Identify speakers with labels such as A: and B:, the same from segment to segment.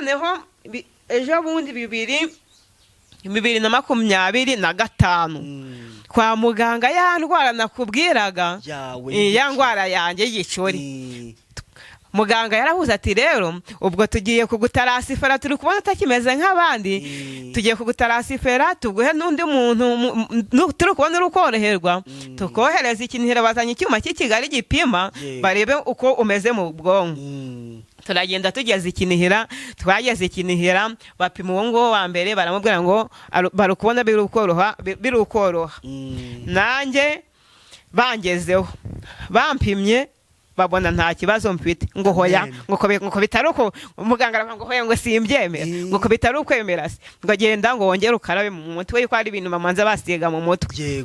A: Noneho ejo bundi 2025 kwa muganga, ya ndwara nakubwiraga,
B: yawe,
A: ya ndwara yanjye y'igicuri, muganga yarahuze ati: "Rero ubwo tugiye kugutaransifera, turi kubona utakimeze nk'abandi, tugiye kugutaransifera tuguhe n'undi muntu turi kubona uri koroherwa, tukohereza ikinihero, bazanye icyuma cy'i Kigali gipima, barebe uko umeze mu bwonko." Turagenda, tugeze ikinihira, twageze ikinihira bapima uwo nguwo wa mbere, baramubwira ngo bari kubona biri ukoroha, biri ukoroha. Nanjye bangezeho bampimye, babona nta kibazo mfite, ngo hoya,
B: Amen.
A: ngo ko bitari uko. Muganga aravuga ngo hoya, ngo simbyemera, ngo ko bitari ukwemera se, ngo genda ngo wongere ukarabe mu mutwe, yuko hari ibintu bamanza basiga mu mutwe.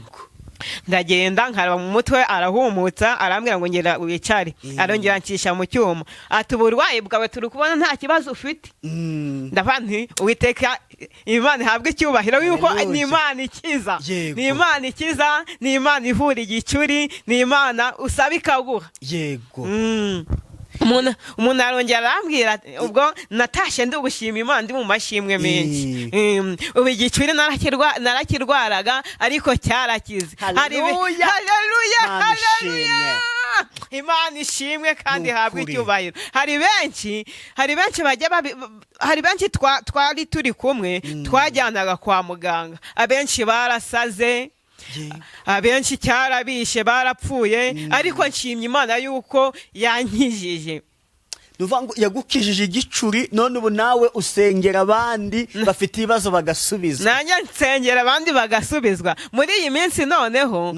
A: Ndagenda nkaraba mu mutwe, arahumutsa, arambwira ngo ngera wicare. Arongera ancisha mu cyuma, ati: "Uburwayi bwawe turi kubona nta kibazo ufite." Ndavuga nti: "Uwiteka Imana ihabwe icyubahiro yuko
B: Hallelujah.
A: ni Imana ikiza, ni Imana ikiza, ni Imana ivura igicuri, ni Imana usaba ikaguha." Umuntu arongera arambwira ati, ubwo natashye ndi gushima Imana, ndi mu mashimwe menshi. Ubu igicuri narakirwaraga ariko cyarakize.
B: Hallelujah.
A: Haleluya.
B: Imana
A: Haleluya, Imana ishimwe kandi
B: Ni
A: ihabwe
B: ukuri.
A: icyubahiro. Hari benshi bajya hari benshi twari turi kumwe, twajyanaga kwa muganga, abenshi barasaze, abenshi cyarabishe, barapfuye, ariko nshimye Imana yuko yankijije.
B: Ni ukuvuga ngo yagukijije igicuri, none ubu nawe usengera abandi bafite ibibazo bagasubizwa.
A: Nanjye nsengera abandi bagasubizwa. Muri iyi minsi noneho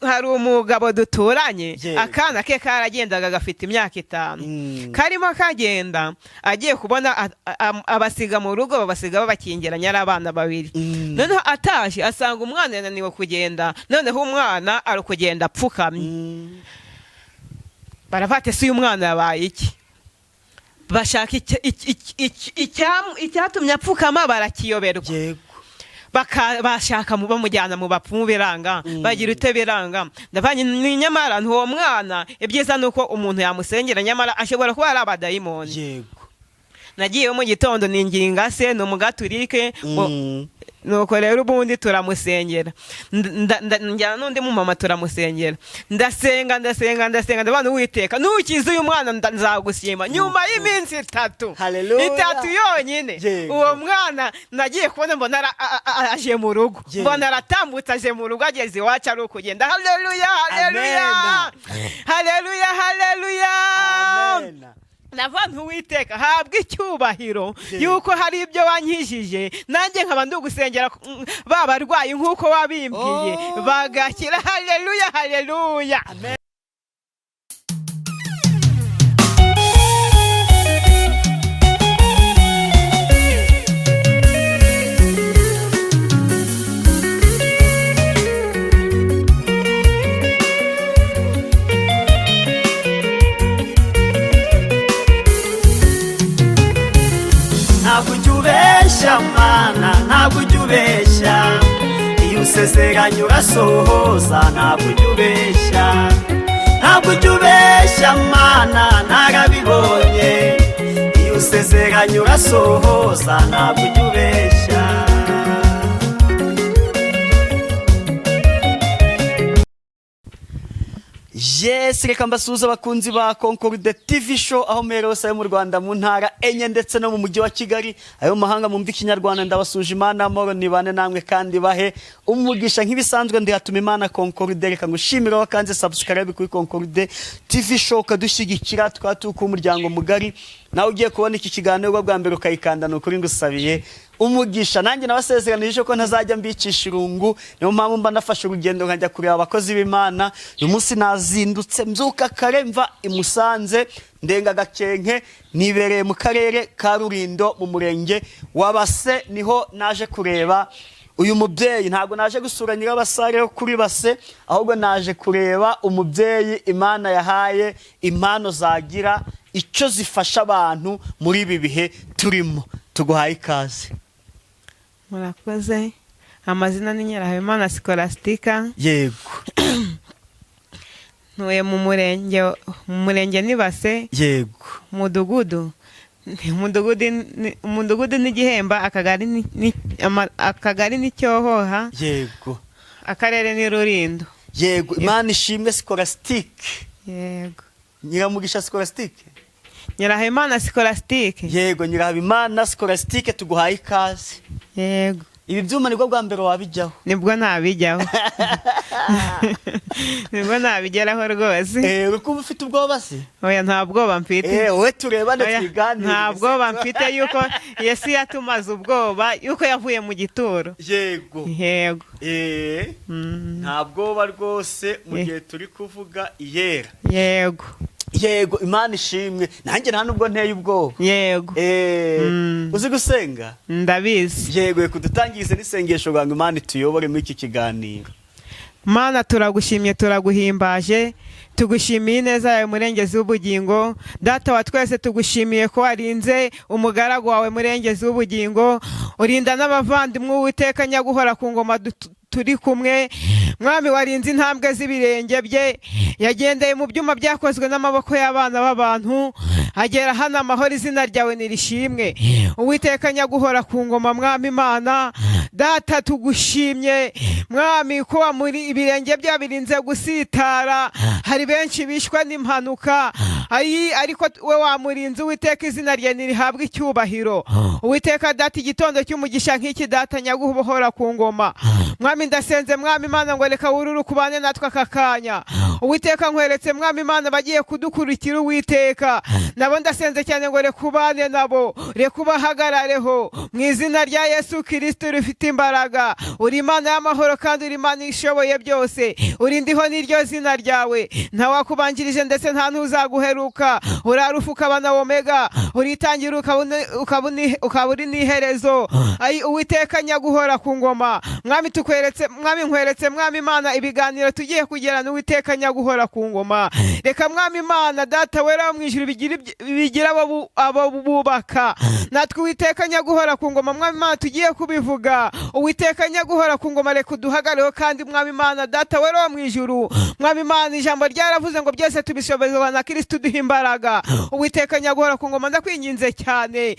A: hari umugabo duturanye, akana ke karagendaga, gafite imyaka 5, karimo kagenda, agiye kubona abasiga mu rugo, babasiga babakingiranye ari abana babiri. Noneho ataje asanga umwana yananiwe kugenda, noneho umwana ari kugenda apfukamye. Baravuga ati: "Ese uyu mwana yabaye iki?" Bashaka icyatumye apfukama barakiyoberwa. Bashaka bamujyana mu bapfumu biranga, bagira ute biranga. Ndavanye ni nyamara ntuwo mwana, ibyiza ni uko umuntu yamusengera, nyamara ashobora kuba ari abadayimoni. Nagiyeyo mu gitondo ninginga se, ni umugaturike ngo nuko rero ubundi turamusengera. Njyana n'undi mumama turamusengera, ndasenga, ndasenga, ndasenga, ndabona: "Uwiteka, nukiza uyu mwana nzagushima." Nyuma y'iminsi 3,
B: Hallelujah.
A: 3 yonyine, uwo mwana nagiye kubona mbona aje mu rugo. Mbona aratambutse aje mu rugo, ageze iwacu ari ukugenda. Haleluya, haleluya,
B: Amen.
A: haleluya, haleluya.
B: Amen.
A: Navuga nti: "Uwiteka habwa icyubahiro yuko hari ibyo wankijije, nanjye nkaba ndi gusengera ba barwayi nk'uko wabimbwiye, bagakira." Haleluya, haleluya.
B: Amen. Ntabwo ujya ubeshya Mana, ntabwo ujya ubeshya. Iyo usezeranye urasohoza, ntabwo ujya ubeshya. Ntabwo ujya ubeshya Mana, narabibonye. Iyo usezeranye urasohoza, ntabwo ujya ubeshya. Yes, reka mbasuhuze abakunzi ba Concorde TV Show aho muherereye hose, ayo mu Rwanda mu ntara enye ndetse no mu mujyi wa Kigali, ayo mu mahanga mumva Ikinyarwanda, ndabasuje. Imana amahoro nibane namwe kandi bahe umugisha. Nk'ibisanzwe ndi hatuma Imana Concorde. Reka ngushimire wakanze subscribe kuri Concorde TV Show ukadushyigikira, tukaba turi umuryango mugari. Nawe ugiye kubona iki kiganiro bwa mbere ukayikanda, ni ukuri ngusabiye umugisha. Nanjye nabasezeranije ko ntazajya mbicisha irungu, niyo mpamvu mba nafashe urugendo nkajya kureba abakozi b'Imana. Uyu munsi nazindutse mbyuka kare, mva i Musanze, ndenga Gakenke, nibereye mu karere ka Rulindo mu murenge wa Base, niho naje kureba uyu mubyeyi. Ntabwo naje gusura Nyirabasare wo kuri Base, ahubwo naje kureba umubyeyi Imana yahaye impano zagira icyo zifasha abantu muri ibi bihe turimo. Tuguhaye ikaze.
A: Murakoze. Amazina ni Nyirahabimana Sikorasitika. Ntuye mu murenge Nibase. Mudugudu, umudugudu ni Gihemba, akagari ni Cyohoha. Akarere ni Rulindo.
B: Yego, Imana ishimwe, Sikolasitike.
A: Yego.
B: Nyiramugisha Sikolasitike.
A: Nyirahabimana Sikolasitike.
B: Yego, Nyirahabimana Sikolasitike, tuguhaye ikaze.
A: Yego.
B: Ibi byuma nibwo bwa mbere wabijyaho?
A: Nibwo nabijyaho, nibwo nabigeraho rwose.
B: Uri kumva ufite ubwoba se?
A: Oya, nta bwoba mfite.
B: Wowe turebane,
A: Oya,
B: twiganire.
A: nta bwoba mfite yuko Yesu yatumaze ubwoba, yuko yavuye mu gituro. Yego.
B: Nta bwoba rwose mu gihe turi kuvuga iyera.
A: Yego.
B: Yego, Imana ishimwe, nanjye nta nubwo nteye ubwoba.
A: Yego.
B: Uzi gusenga?
A: Ndabizi.
B: Yego, reka udutangirize n'isengesho ngo Imana ituyobore muri iki kiganiro.
A: Mana, turagushimye, turaguhimbaje, tugushimiye ineza yawe, murengezi w'ubugingo. Data wa twese, tugushimiye ko warinze umugaragu wawe, murengezi w'ubugingo, urinda n'abavandimwe, Uwiteka nyaguhora ku ngoma, turi kumwe. Mwami, warinze intambwe z'ibirenge bye, yagendeye mu byuma byakozwe n'amaboko y'abana b'abantu, agera hano amahoro. Izina ryawe nirishimwe, Uwiteka nyaguhora ku ngoma. Mwami Imana Data, tugushimye Mwami ko muri ibirenge bye birinze gusitara. Hari benshi bishwe n'impanuka, ariko we wamurinze. Uwiteka, izina rye ntirihabwe icyubahiro. Uwiteka Data, igitondo cy'umugisha nk'iki, Data nyaguhora ku ngoma, Mwami, ndasenze, Mwami Imana, ngo reka wururu kubane natwe aka kanya. Uwiteka, nkweretse, Mwami Imana, bagiye kudukurikira. Uwiteka, nabo ndasenze cyane ngo reka ubane nabo, reka ubahagarareho mu izina rya Yesu Kirisito rifite imbaraga. Uri Imana y'amahoro kandi uri Imana ishoboye byose. Uri Ndiho, n'iryo zina ryawe. Ntawakubanjirije ndetse nta n'uzaguheruka. Uri Arufa ukaba na Omega, uritangira ukaba uri n'iherezo. Ayi, Uwiteka nyaguhora ku ngoma, Mwami, tukweretse, Mwami, nkweretse, Mwami Imana, ibiganiro tugiye kugirana. Uwiteka nyaguhora ku ngoma, reka, Mwami Imana Data wera wo mu ijuru, bigira abo bubaka natwe. Uwiteka nyaguhora ku ngoma, Mwami Imana, tugiye kubivuga. Uwiteka nyaguhora ku ngoma, reka uduhagareho kandi, Mwami Imana Data wera wo mu ijuru, Mwami Imana, ijambo ryaravuze ngo byose tubishobozwa na Kristo uduha imbaraga. Uwiteka nyaguhora ku ngoma, ndakwinginze cyane,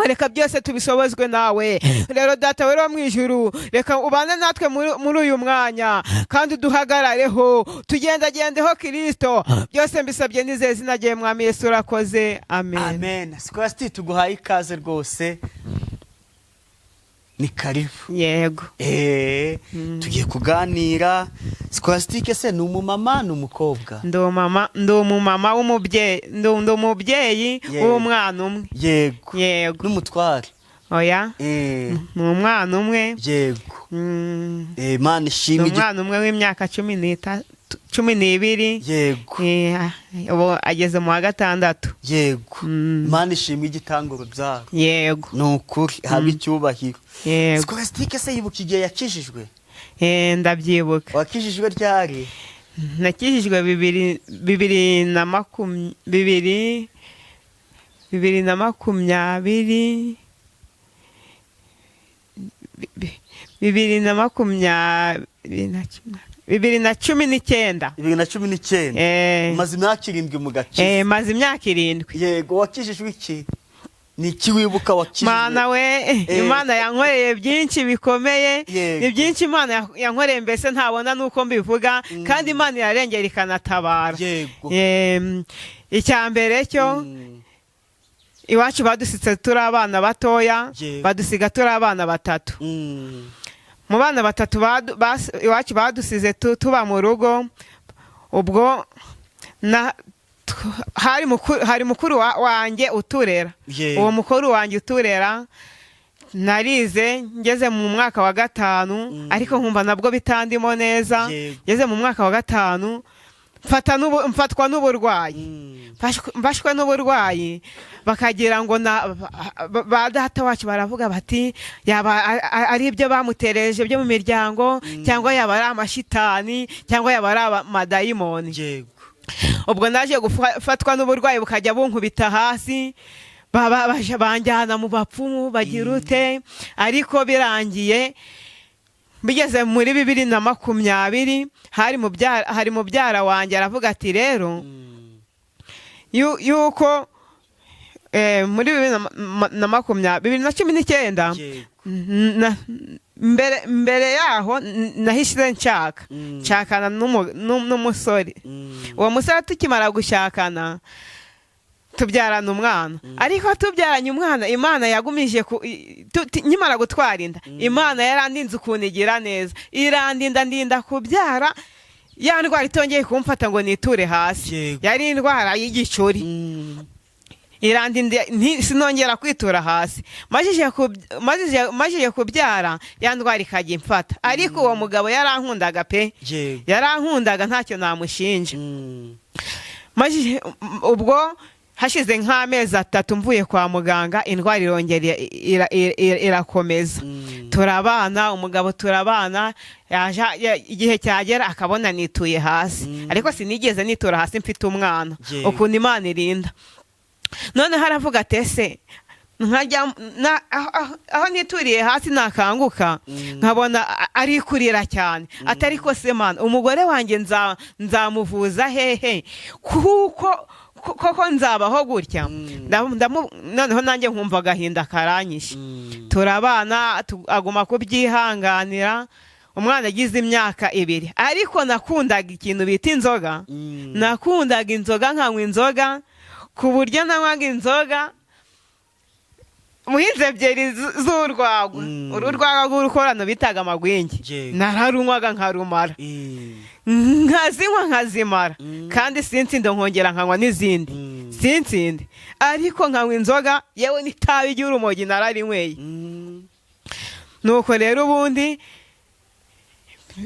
A: reka byose tubishobozwe nawe. Rero Data wera wo mu ijuru, reka ubane natwe muri uyu mwanya kandi uduhagarareho, tugendagendeho Kirisito. Byose mbisabye nizeye izina ryawe, Mwami Yesu, urakoze, amen.
B: Amen. Sikolasitike, tuguhaye ikaze rwose, ni karibu.
A: Yego.
B: Tugiye kuganira. Sikolasitike se ni umumama, ni umukobwa?
A: Ndi umumama, ndi umumama w'umubyeyi, ndi umubyeyi w'umwana umwe. Yego.
B: N'umutware?
A: Oya. Ni umwana umwe.
B: Imana
A: Ni
B: ishimwe.
A: umwana umwe w'imyaka 13, 12. Ubu ageze mu wa gatandatu.
B: Imana ishimwe igitanga urubyaro.
A: Yego.
B: Ni ukuri, habwa icyubahiro.
A: Yego.
B: Sikolasitike se yibuka igihe yakijijwe?
A: Ndabyibuka.
B: Wakijijwe ryari?
A: Nakijijwe bibiri bibiri na makum bibiri bibiri na makumyabiri 2019.
B: 2019? Umaze imyaka 7 mu gakiza?
A: Maze imyaka 7.
B: Yego, wakijijwe iki? Ni iki wibuka wakijijwe?
A: Mana we, Imana yankoreye byinshi bikomeye. Ni byinshi Imana yankoreye, mbese ntabona n'uko mbivuga, kandi Imana irarengera ikanatabara. Icya mbere cyo, iwacu badusitse turi abana batoya. Badusiga turi abana batatu. Mu bana batatu iwacu badusize tuba mu rugo, ubwo hari mukuru wanjye uturera. Uwo mukuru wanjye uturera, narize ngeze mu mwaka wa gatanu, ariko nkumva nabwo bitandimo neza. Ngeze mu mwaka wa gatanu mfatwa n'uburwayi. Mfashwe n'uburwayi, bakagira ngo na ba data wacu baravuga bati yaba ari ibyo bamutereje byo mu miryango, cyangwa yaba ari amashitani, cyangwa yaba ari amadayimoni. Ubwo naje gufatwa n'uburwayi bukajya bunkubita hasi, banjyana mu bapfumu, bagira ute, ariko birangiye Bigeze muri 2020, hari mubyara wanjye, aravuga ati rero yuko muri 2020, 2019, mbere yaho nahise nshaka, nshakana n'umusore. Uwo musore tukimara gushakana tubyarana umwana, ariko tubyaranye umwana Imana yagumije nkimara gutwara inda, Imana yarandinze ukuntu igira neza, irandinda, ndinda kubyara ya ndwara itongeye kumfata ngo niture hasi. Yari indwara y'igicuri. Irandinda, sinongera kwitura hasi. Majije kubyara ya ndwara ikajya imfata, ariko uwo mugabo yarankundaga pe. Yarankundaga, ntacyo namushinja. Ubwo hashize nk'amezi 3 mvuye kwa muganga, indwara irongera irakomeza. Turabana, umugabo turabana, igihe cyagera akabona nituye hasi, ariko sinigeze nitura hasi mfite umwana. Ukuntu Imana irinda! Noneho aravuga ati ese nkajya aho nituriye hasi nakanguka nkabona ari kurira cyane, atari ko se mana, umugore wanjye nzamuvuza hehe, kuko koko nzabaho gutya? Noneho nanjye nkumva agahinda karanyishe. Turabana, aguma kubyihanganira. Umwana agize imyaka 2, ariko nakundaga ikintu bita inzoga. Nakundaga inzoga, nkanywa inzoga ku buryo nanywaga inzoga muhinzi ebyiri z'urwagwa. Uru rwagwa rw'urukorano bitaga amagwingi. Nararunywaga nkarumara, nkazinywa nkazimara, kandi sinsinde, nkongera nkanywa n'izindi, sinsinde, ariko nkanywa inzoga, yewe n'itabi ry'urumogi nararinyweye. Nuko rero ubundi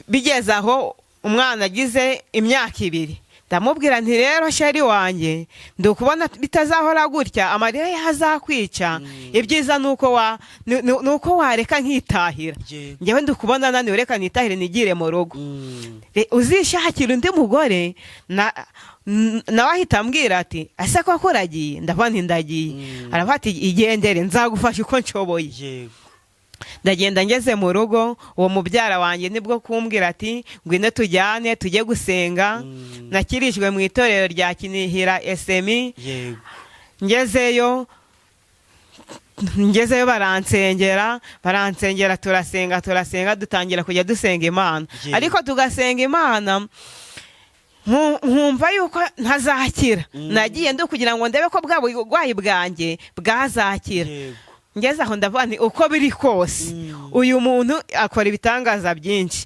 A: bigeze aho umwana agize imyaka 2, ndamubwira nti rero chéri wanjye, ndukubona bitazahora gutya, amarira yazakwica. Ibyiza ni uko wareka nkitahira. Njyewe ndukubona naniwe, reka nitahire nigire mu rugo. Uzishakira undi mugore. Nawe ahita ambwira ati ese koko uragiye? Ndavuga nti ndagiye. Aravuga ati igendere, nzagufasha uko nshoboye. Ndagenda, ngeze mu rugo uwo mubyara wanjye nibwo kumbwira ati ngwino tujyane tujye gusenga. Nakirijwe mu itorero rya Kinihira SMI. Ngezeyo baransengera, baransengera, turasenga, turasenga, dutangira kujya dusenga Imana. Ariko tugasenga Imana, nkumva yuko ntazakira. Nagiye ndi kugira ngo ndebe ko bwa burwayi bwanjye bwazakira. Ngeze aho ndavuga nti uko biri kose, uyu muntu akora ibitangaza byinshi,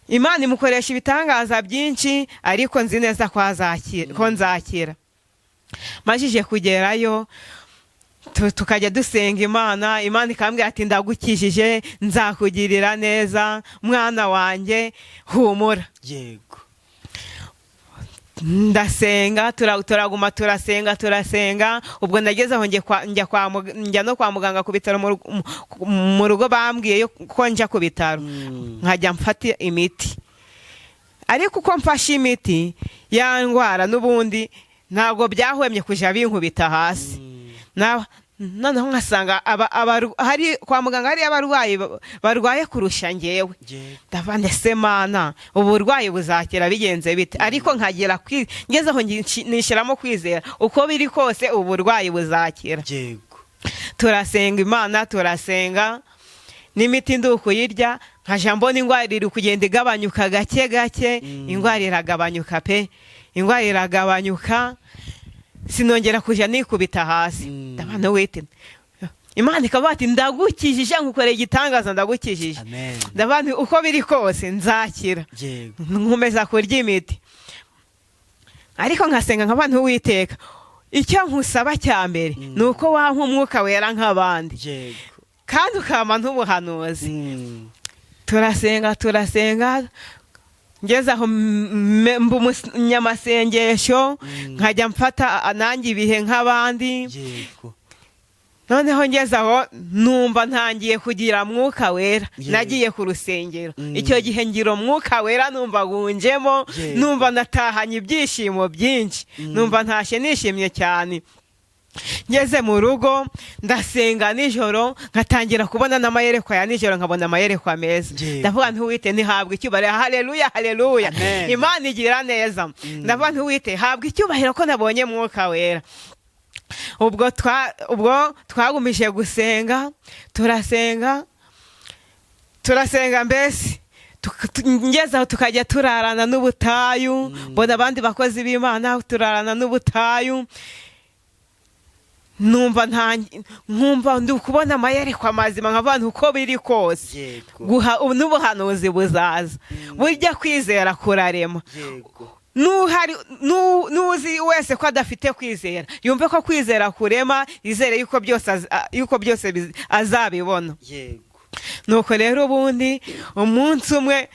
A: Imana imukoresha ibitangaza byinshi, ariko nzi neza ko azakira, ko nzakira. Majije kugerayo, tukajya dusenga Imana, Imana ikambwira ati ndagukijije, nzakugirira neza mwana wanjye, humura. Ndasenga, turaguma turasenga, turasenga. Ubwo nageze aho njya no kwa muganga ku bitaro. Mu rugo bambwiye ko njya ku bitaro, nkajya mfata imiti, ariko uko mfashe imiti ya ndwara n'ubundi ntabwo byahwemye kujya binkubita hasi. Noneho nkasanga hari kwa muganga hari abarwayi barwaye kurusha njyewe. Ndavuga ndetse Mana, uburwayi buzakira bigenze bite? Ariko nkagera ngeze aho nishyiramo kwizera, uko biri kose ubu burwayi buzakira. Turasenga Imana, turasenga, n'imiti ndi ukuyirya, nkajya mbona indwara iri kugenda igabanyuka gake gake. Indwara iragabanyuka pe, indwara iragabanyuka, sinongera kujya nikubita hasi. Ndabona wite Imana ikavuga ati ndagukijije, nkukoreye igitangaza, ndagukijije.
B: Amen.
A: Ndavuga nti uko biri kose nzakira. Nkomeza kurya imiti, ariko nkasenga nkavuga nti Uwiteka, icyo nkusaba cya mbere ni uko wampa Umwuka Wera nk'abandi, kandi ukampa n'ubuhanuzi. Turasenga, turasenga, ngeze aho mba umunyamasengesho, nkajya mfata nanjye ibihe nk'abandi. Noneho ngeze aho numva ntangiye kugira Mwuka Wera. Nagiye ku rusengero. Icyo gihe ngira Umwuka Wera, numva wunjemo. Numva natahanye ibyishimo byinshi. Numva ntashye nishimye cyane. Ngeze mu rugo Ndasenga nijoro, nkatangira kubona n'amayerekwa ya nijoro, nkabona amayerekwa meza. Ndavuga nti: "Uwite ntihabwa icyubahiro." Haleluya, haleluya.
B: Amen.
A: Imana igira neza. Ndavuga nti: "Uwite habwa icyubahiro ko nabonye Mwuka Wera." Ubwo twagumije gusenga, turasenga, turasenga, mbese ngeze aho tukajya turarana n'ubutayu, mbona abandi bakozi b'Imana turarana n'ubutayu, numva nkumva ndi kubona amayerekwa mazima, nkavuga nti uko biri kose n'ubuhanuzi buzaza. Burya kwizera kurarema. N'uhari n'uzi wese ko adafite kwizera, yumve ko kwizera kurema, yizere yuko byose azabibona. Nuko rero ubundi umunsi umwe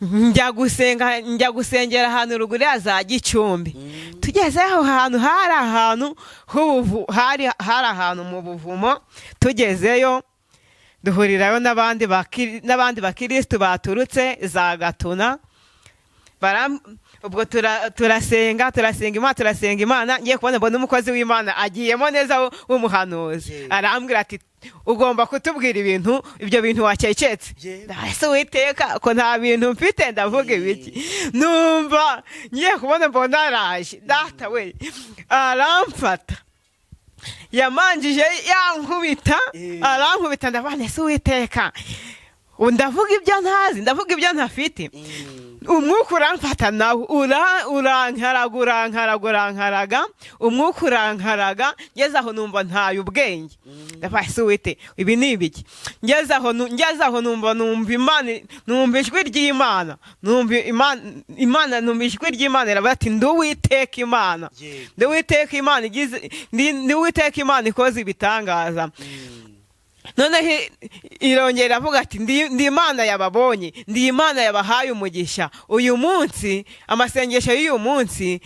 A: njya gusenga, njya gusengera ahantu ruguru ya za Gicumbi. Tugeze aho hantu, hari ahantu h'ubuvu, hari ahantu mu buvumo. Tugezeyo duhurirayo n'abandi bakirisitu baturutse za Gatuna. Ubwo turasenga, turasenga Imana, turasenga Imana. Ngiye kubona mbona umukozi w'Imana agiyemo neza w'umuhanuzi. Arambwira ati: "Ugomba kutubwira ibintu, ibyo bintu wakeketse." Ese Uwiteka, ko nta bintu mfite, ndavuga ibiki? Numva ngiye kubona mbona araje, data we, aramfata, yamanjije yankubita. Arankubita, ndavuga: "Ese Uwiteka, ndavuga ibyo ntazi, ndavuga ibyo ntafite?" Umwuka uramfata nawe, urankaraga, urankaraga, urankaraga, umwuka urankaraga. Ngeze aho numva ntaye ubwenge. Ndavuga: "Ese Uwite, ibi ni ibiki?" Ngeze aho numva Imana, numva ijwi ry'Imana, numva Imana, numva ijwi ry'Imana iravuga ati: "Ndi Uwiteka Imana, ndi Uwiteka Imana igize, ndi Uwiteka Imana ikoze ibitangaza." Noneho irongera iravuga ati: "Ndi Imana yababonye, ndi Imana yabahaye umugisha uyu munsi." Amasengesho y'uyu munsi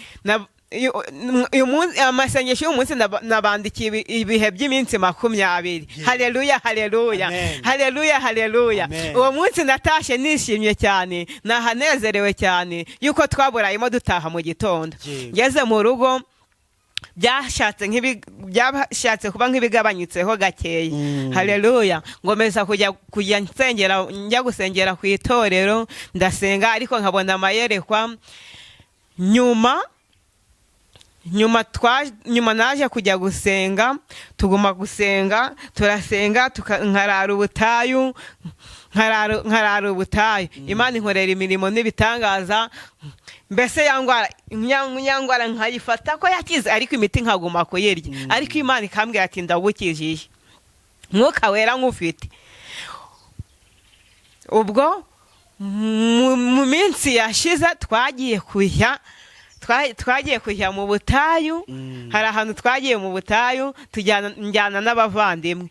A: uyu munsi, amasengesho y'uyu munsi nabandikiye ibihe by'iminsi 20. Haleluya, haleluya.
B: Amen.
A: Haleluya, haleluya.
B: Amen.
A: Uwo munsi natashye nishimye cyane, nahanezerewe cyane yuko twaburayemo dutaha mu gitondo. Ngeze mu rugo byashatse kuba nk'ibigabanyutseho gakeya. Haleluya. Ngomeza kujya nsengera, njya gusengera ku itorero, ndasenga ariko nkabona amayerekwa. Nyuma naje kujya gusenga, tuguma gusenga, turasenga, nkarara ubutayu, nkarara ubutayu. Imana inkorera imirimo n'ibitangaza. Mbese ya ndwara nkayifata ko yakize, ariko imiti nkaguma kuyirya, ariko Imana ikambwira ati: "Ndagukijije, Mwuka Wera nk'ufite." Ubwo mu minsi yashize twagiye kujya mu butayu. Hari ahantu twagiye mu butayu, tujyana, njyana n'abavandimwe,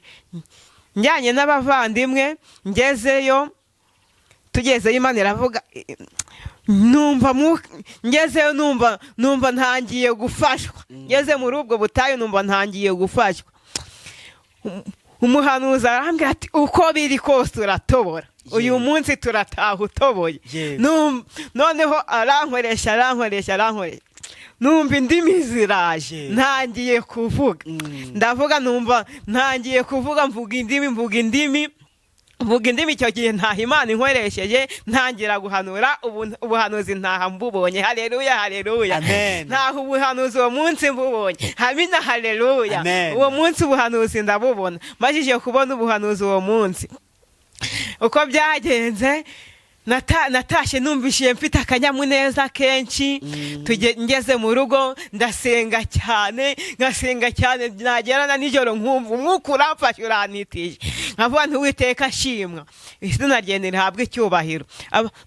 A: njyanye n'abavandimwe. Ngezeyo, tugezeyo, Imana iravuga, numva ngezeyo numva ntangiye gufashwa. Ngeze muri ubwo butayu numva ntangiye gufashwa. Umuhanuzi arambwira ati: "Uko biri kose uratobora uyu munsi, turataha utoboye." Noneho arankoresha, arankoresha, arankoresha, numva indimi ziraje. Ntangiye kuvuga. Ndavuga, numva ntangiye kuvuga, mvuga indimi, mvuga indimi, mvuga indimi. Icyo gihe ntaha Imana inkoresheje, ntangira guhanura. Ubuhanuzi ntaha mbubonye. Haleluya, haleluya.
B: Amen.
A: Ntaha ubuhanuzi uwo munsi mbubonye. Hamina, haleluya.
B: Amen.
A: Uwo munsi ubuhanuzi ndabubona. Majije kubona ubuhanuzi uwo munsi, uko byagenze, natashye numvishije mfite akanyamuneza kenshi. Ngeze mu rugo ndasenga cyane, ngasenga cyane, nagera na nijoro nkumva umwuka uramfashe, urantitije, nkavuga nti: "Uwiteka ashimwa, izina rye nirihabwe icyubahiro."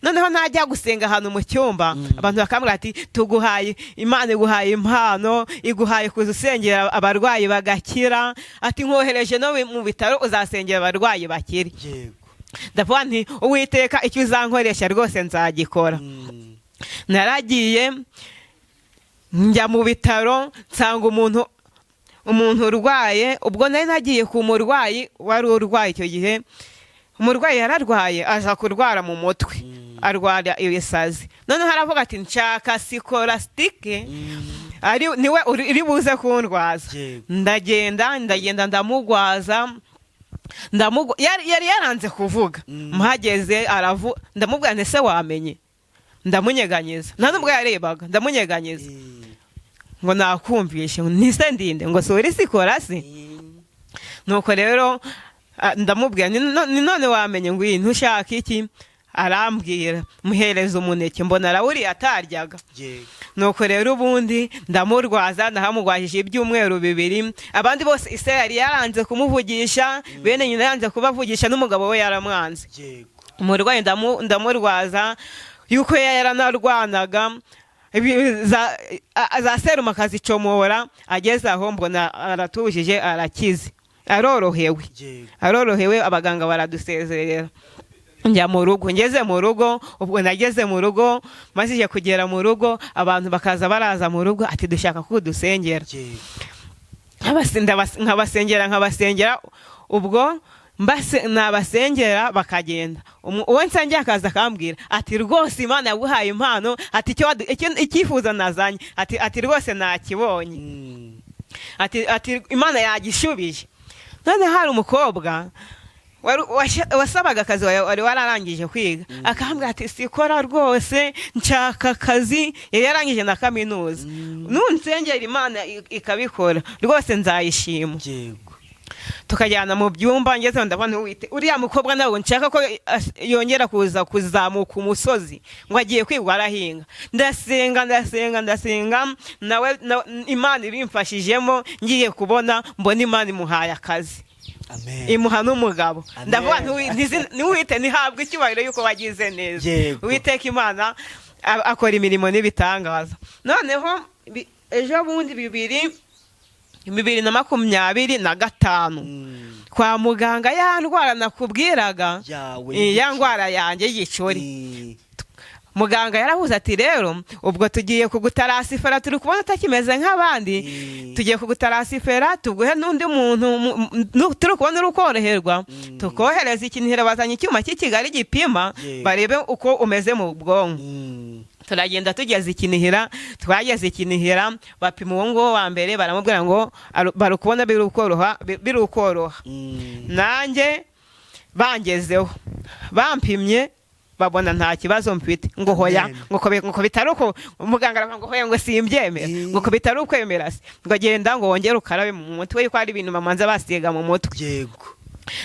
A: Noneho najya gusenga ahantu mu cyumba, abantu bakambwira ati: "Tuguhaye Imana, iguhaye impano, iguhaye kuza usengera abarwayi bagakira," ati: "Nkohereje no mu bitaro uzasengera abarwayi bakire." Ndavuga nti: "Uwiteka, icyo uzankoresha rwose nzagikora." Naragiye njya mu bitaro, nsanga umuntu urwaye. Ubwo nari nagiye ku murwayi wari urwaye icyo gihe. Umurwayi yararwaye, aza kurwara mu mutwe, arwara ibisazi. Noneho aravuga ati: "Nshaka sikolasitike." Ari niwe uri buze kundwaza. Ndagenda ndamugwaza. Yari yaranze kuvuga. Mpageze aravu, ndamubwira nti: "Ese wamenye?" Ndamunyeganyeza, nta nubwo yarebaga, ndamunyeganyeza. Ngo: "Nakumvishe." Ngo: "Ntise ndinde?" Ngo: "Suri sikora se?" Nuko rero ndamubwira ni none wamenye? Ngo iyi ntushaka iki? Arambwira, muhereza umuneke, mbona arawuriye ataryaga. Nuko rero ubundi ndamurwaza, nahamugwajije ibyumweru 2. Abandi bose ise yari yaranze kumuvugisha, bene nyina yanze kubavugisha, n'umugabo we yaramwanze. Umurwayi ndamurwaza yuko yaranarwanaga za serumu akazicomora. Ageze aho mbona aratujije, arakize, arorohewe. Arorohewe, abaganga baradusezerera, njya mu rugo. Ngeze mu rugo, ubwo nageze mu rugo, maze kugera mu rugo, abantu bakaza baraza mu rugo ati: "Dushaka ko udusengera." Nkabasengera, nkabasengera. Ubwo nabasengera bakagenda. Uwo nsengera akaza akambwira ati: "Rwose Imana yaguhaye impano," ati: "Icyifuzo nazanye," ati "rwose nakibonye," ati "Imana yagishubije." None hari umukobwa wasabaga akazi, wari wararangije kwiga, akambwira ati: "Sikora, rwose nshaka akazi." Yari yarangije na kaminuza. "Nunsengera Imana ikabikora, rwose nzayishima." Tukajyana mu byumba. Ngeze ndabona uwite uriya mukobwa, ntabwo nshaka ko yongera kuza kuzamuka umusozi ngo agiye kwigwa arahinga. Ndasenga, ndasenga, ndasenga, nawe Imana ibimfashijemo. Ngiye kubona mbona Imana imuhaye akazi,
B: Amen.
A: imuha n'umugabo.
B: Amen.
A: Ndavuga ntiwite ntihabwe icyubahiro yuko wagize neza. Uwiteka Imana akora imirimo n'ibitangaza. Noneho ejo bundi 2025, kwa muganga, ya ndwara nakubwiraga,
B: yawe
A: ya ndwara yanjye y'igicuri, muganga yarahuze ati: "Rero ubwo tugiye kugutarasifera, turi kubona utakimeze nk'abandi, tugiye kugutarasifera tuguhe n'undi muntu turi kubona uri koroherwa, tukohereza ikintu." Bazanye icyuma cy'i Kigali gipima, barebe uko umeze mu bwonko. Turagenda, tugeze ikinihira, twageze ikinihira, bapima uwo nguwo wa mbere, baramubwira ngo bari kubona biri ukoroha, biri ukoroha. Nanjye bangezeho, bampimye, babona nta kibazo mfite. Ngo: "Hoya."
B: Amen.
A: Ngo ko bitari uko. Muganga aravuga ngo: "Hoya," ngo: "Simbyemera." Ngo: "Ko bitari ukwemera se?" Ngo: "Genda," ngo: "wongere ukarabe mu mutwe," yuko hari ibintu bamanza basiga mu mutwe.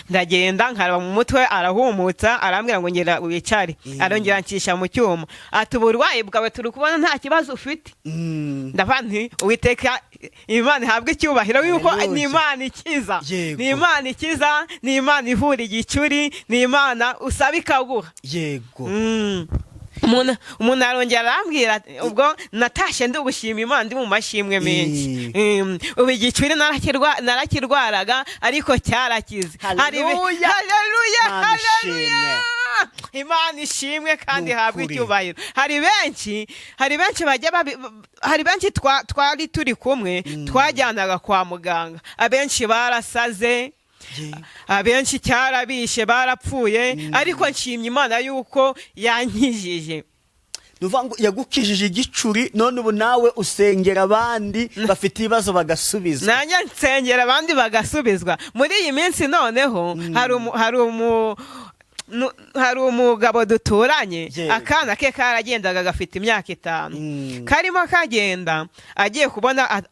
A: Ndagenda nkaraba mu mutwe, arahumutsa, arambwira ngo: "Ngera wicare." Arongera ancisha mu cyuma, ati: "Uburwayi bwawe turi kubona nta kibazo ufite." Ndavuga nti: "Uwiteka Imana ihabwe icyubahiro yuko
B: Hallelujah.
A: ni Imana ikiza." Ni Imana ikiza, ni Imana ivura igicuri, ni Imana usaba ikaguha. Umuntu arongera arambwira ati, ubwo natashye ndi gushima Imana, ndi mu mashimwe menshi. Ubu igicuri narakirwaraga ariko cyarakize.
B: Hallelujah.
A: Haleluya.
B: Imana
A: Haleluya, Imana ishimwe kandi
B: Ni
A: ihabwe
B: ukuri.
A: icyubahiro. Hari benshi bajya hari benshi twari turi kumwe, twajyanaga kwa muganga, abenshi barasaze, abenshi cyarabishe, barapfuye, ariko nshimye Imana yuko yankijije.
B: Ni ukuvuga ngo yagukijije igicuri, none ubu nawe usengera abandi bafite ibibazo bagasubizwa.
A: Nanjye nsengera abandi bagasubizwa. Muri iyi minsi noneho hari umugabo duturanye, akana ke karagendaga, gafite imyaka 5, karimo kagenda, agiye kubona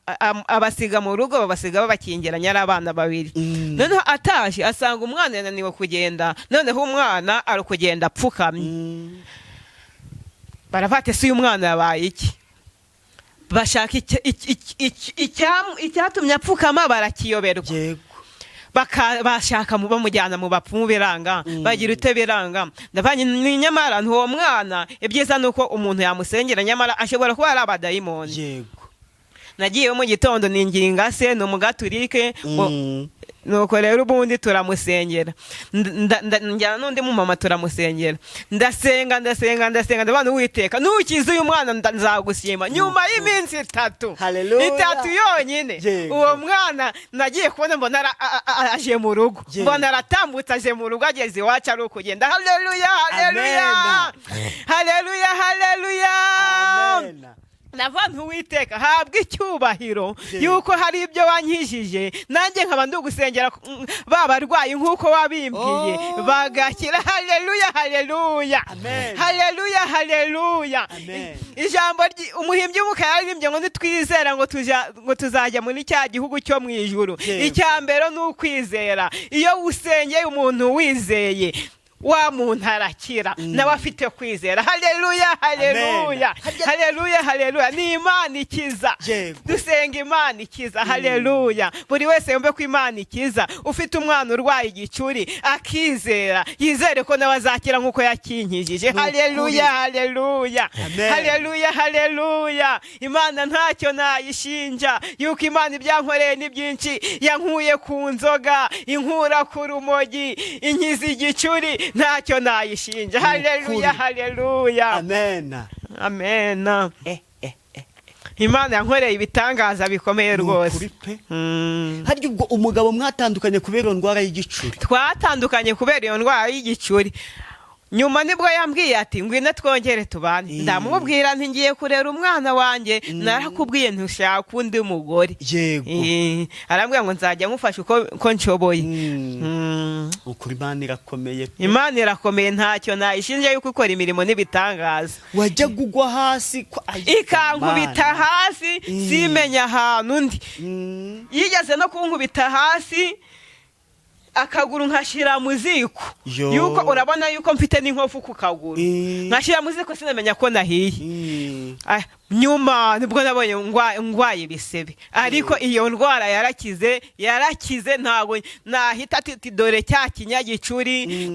A: abasiga mu rugo, babasiga babakingiranye ari abana babiri. Noneho atashye asanga umwana yananiwe kugenda, noneho umwana ari kugenda apfukamye. Baravuga ati: "Ese uyu mwana yabaye iki?" Bashaka icyatumye apfukama, barakiyoberwa. Bashaka bamujyana mu bapfumu, biranga, bagira ute, biranga. Ndavanye ni nyamara ntuwo mwana, ibyiza ni uko umuntu yamusengera, nyamara ashobora kuba ari abadayimoni. Nagiyeyo mu gitondo, ninginga se, ni umugaturike ngo nuko rero ubundi turamusengera. Njyana n'undi mumama, turamusengera. Ndasenga, ndasenga, ndasenga, ndabona: "Uwiteka, nukiza uyu mwana nzagushima." Nyuma y'iminsi 3,
B: Hallelujah.
A: 3 yonyine, uwo mwana nagiye kubona mbona aje mu rugo. Mbona aratambutse, aje mu rugo, ageze iwacu ari ukugenda. Haleluya, haleluya,
B: Amen.
A: haleluya, haleluya.
B: Amen.
A: Ndavuga nti: "Uwiteka habwa icyubahiro yuko hari ibyo wankijije, nanjye nkaba ndi gusengera ba barwayi nk'uko wabimbwiye bagakira." Haleluya, haleluya!
B: Amen.
A: Haleluya, haleluya!
B: Amen.
A: Ijambo umuhimbyi w'umwuka yaririmbye ngo nitwizera ngo ngo tuzajya muri cya gihugu cyo mu ijuru. Icya mbere ni ukwizera. Iyo usengeye umuntu wizeye, wa muntu arakira, nawe afite kwizera. Haleluya, haleluya! Haleluya, haleluya! Ni Imana ikiza. Dusenga Imana ikiza. Haleluya! Buri wese yumve ko Imana ikiza. Ufite umwana urwaye igicuri akizera, yizere ko nawe azakira nk'uko yakinkijije.
B: Ni ukuri.
A: Haleluya, haleluya!
B: Amen.
A: Haleluya, haleluya! Imana ntacyo nayishinja yuko Imana ibyankoreye ni byinshi. Yankuye ku nzoga, inkura ku rumogi, inkiza igicuri. Ntacyo nayishinja. Haleluya, haleluya!
B: Amen.
A: Amen.
B: Eh, eh, eh.
A: Imana yankoreye ibitangaza bikomeye
B: Ni
A: rwose.
B: ukuri pe. Harya ubwo umugabo mwatandukanye kubera iyo ndwara y'igicuri?
A: Twatandukanye kubera iyo ndwara y'igicuri. Nyuma nibwo yambwiye ati: "Ngwino twongere tubane." Ndamubwira nti: "Ngiye kurera umwana wanjye, narakubwiye ntushaka undi mugore." Arambwira ngo: "Nzajya ngufasha uko nshoboye."
B: Ukuri, Imana irakomeye pe.
A: Imana irakomeye, ntacyo nayishinja yuko ikora imirimo n'ibitangaza.
B: Wajyaga ugwa hasi Ay,
A: Ikankubita
B: Mana.
A: hasi simenya ahantu undi. Yigeze no kunkubita hasi akaguru nkashyira mu ziko.
B: Yo.
A: Yuko urabona yuko mfite n'inkovu ku kaguru, nkashyira mu ziko sinamenya ko nahiye. Ah, nyuma nibwo nabonye ngwaye ibisebe, ariko iyo ndwara yarakize, yarakize. Ntabwo nahita ati: "Dore cya kinyagicuri,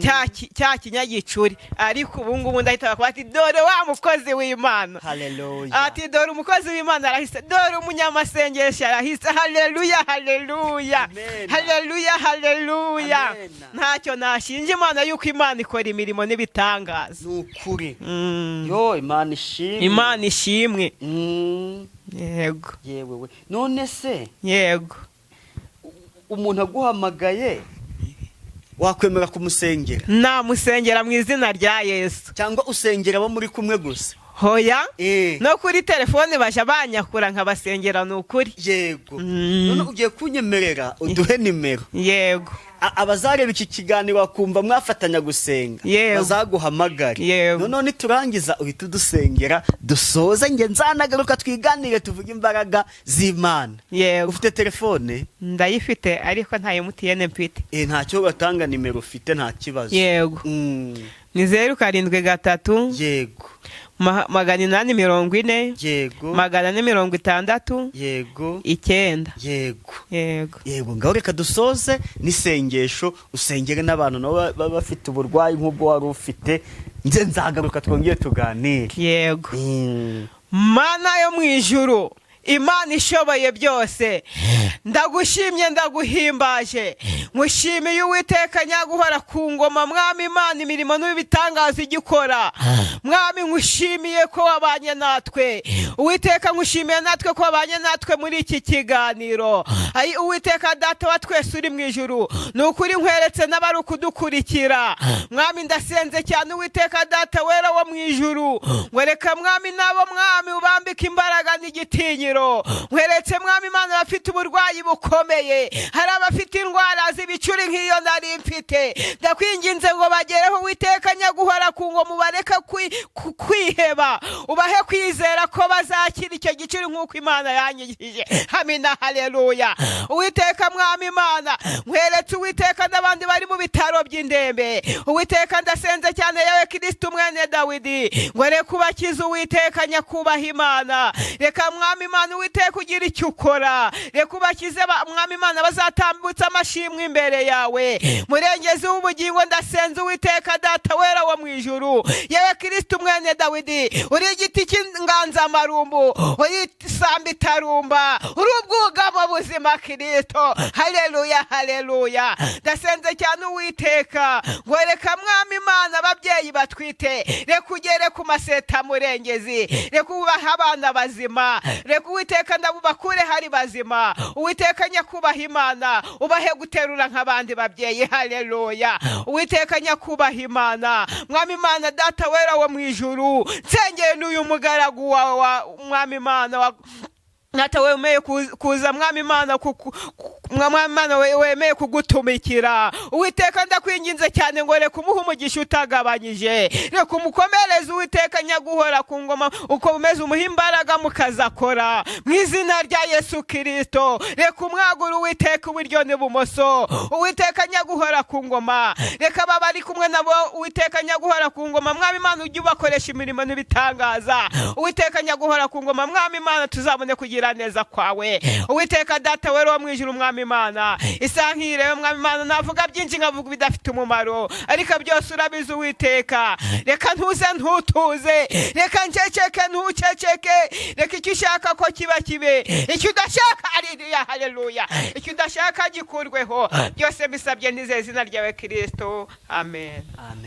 A: cya kinyagicuri." Ariko ubu ngubu ndahita bakuba ati: "Dore wa mukozi w'Imana."
B: Haleluya.
A: Ati: "Dore umukozi w'Imana arahise, dore umunyamasengesho arahise." Haleluya, haleluya!
B: Amen.
A: Haleluya, haleluya!
B: Amen.
A: Ntacyo nashinja Imana yuko Imana ikora imirimo n'ibitangaza.
B: Ni ukuri. Yo, Imana ishimwe.
A: Imana ishimwe. Yego.
B: Yewe we, none se
A: Yego.
B: umuntu aguhamagaye wakwemera kumusengera?
A: Namusengera mu izina rya Yesu.
B: Cyangwa usengera abo muri kumwe gusa?
A: Hoya, no kuri telefone baja banyakura nkabasengera, ni ukuri.
B: None ugiye kunyemerera uduhe nimero?
A: Yego.
B: Abazareba iki kiganiro bakumva mwafatanya gusenga bazaguhamagare.
A: Yego.
B: Noneho niturangiza uhita udusengera, dusoze, nge nzanagaruka twiganire, tuvuge imbaraga z'Imana.
A: Yego.
B: Ufite telefone?
A: Ndayifite, ariko nta MTN mfite.
B: Ntacyo, batanga nimero ufite, nta kibazo.
A: Yego. Ni 073 840 460 9.
B: Yego.
A: Yego.
B: Yego, ngaho reka dusoze n'isengesho, usengere n'abantu nabo baba bafite uburwayi nk'ubwo wari ufite, nze nzagaruka twongere tuganire.
A: Yego. Mana yo mu ijuru, Imana ishoboye byose, ndagushimye, ndaguhimbaje, mushimiye Uwiteka nyaguhora ku ngoma, Mwami Imana, imirimo n'ibitangaza igikora. Mwami, nkushimiye ko wabanye natwe. Uwiteka, nkushimiye natwe ko wabanye natwe muri iki kiganiro. Ayi Uwiteka Data wa twese uri mu ijuru, ni ukuri nkweretse n'abari kudukurikira. Mwami, ndasenze cyane, Uwiteka Data wera wo mu ijuru, ngo reka Mwami nabo, Mwami, ubambike imbaraga n'igitinyiro. Nkweretse, Mwami Imana, abafite uburwayi bukomeye, hari abafite indwara z'ibicuri nk'iyo nari mfite. Ndakwinginze ngo bagereho, Uwiteka nyaguhora ku ngo mubareke kwiheba, ubahe kwizera ko bazakira icyo gicuri nk'uko Imana yanyigishije. Hamina, haleluya! Uwiteka Mwami Imana, nkweretse Uwiteka n'abandi bari mu bitaro by'indembe. Uwiteka, ndasenze cyane, yawe Kirisiti mwene Dawidi, ngo reka ubakize. Uwiteka nyakubaha Imana, reka Mwami Imana, Uwiteka, ugira icyo ukora, reka ubakize. Mwami Imana, bazatambutse amashimwe imbere yawe. Murengezi w'ubugingo, ndasenze, Uwiteka Data wera wo mu ijuru, yewe Kirisiti mwene Dawidi, uri igiti cy'inganzamarumbu, uri isamba itarumba, uri ubwugamo buzima, Kirisito. Haleluya, haleluya! Ndasenze cyane, Uwiteka. Uwiteka, ngo reka, Mwami Imana, ababyeyi batwite, reka ugere ku maseta murengezi, reka ubahe abana bazima, reka, Uwiteka, ndabubakure hari bazima. Uwiteka nyakubaha Imana, ubahe guterura nk'abandi babyeyi. Haleluya. Uwiteka nyakubaha Imana, Mwami Imana, Data wera wo mu ijuru, nsengeye n'uyu mugaragu wawe Mwami Imana wa Nata wemeye kuza, Mwami Imana, Mwami Imana, wemeye kugutumikira. Uwiteka, ndakwinginze cyane ngo reka umuhe umugisha utagabanyije, reka umukomereze. Uwiteka nyaguhora ku ngoma, ukomeze umuhe imbaraga mu kazi akora, mu izina rya Yesu Kirisito. Reka umwagura, Uwiteka, iburyo n'ibumoso. Uwiteka nyaguhora ku ngoma, reka baba ari kumwe nabo. Uwiteka nyaguhora ku ngoma, Mwami Imana, ujye ubakoresha imirimo n'ibitangaza. Uwiteka nyaguhora ku ngoma, Mwami Imana, tuzabone kugira neza kwawe. Uwiteka Data wera wo mu ijuru, Mwami Imana, isaha nk'iyi, Mwami Imana, navuga byinshi, nkavuga ibidafite umumaro, ariko byose urabizi. Uwiteka, reka ntuze ntutuze, reka nceceke ntuceceke, reka icyo ushaka ko kiba kibe, icyo udashaka, haleluya, haleluya, icyo udashaka gikurweho. Byose mbisabye nizeye izina ryawe Kirisito, amen.
B: Amen.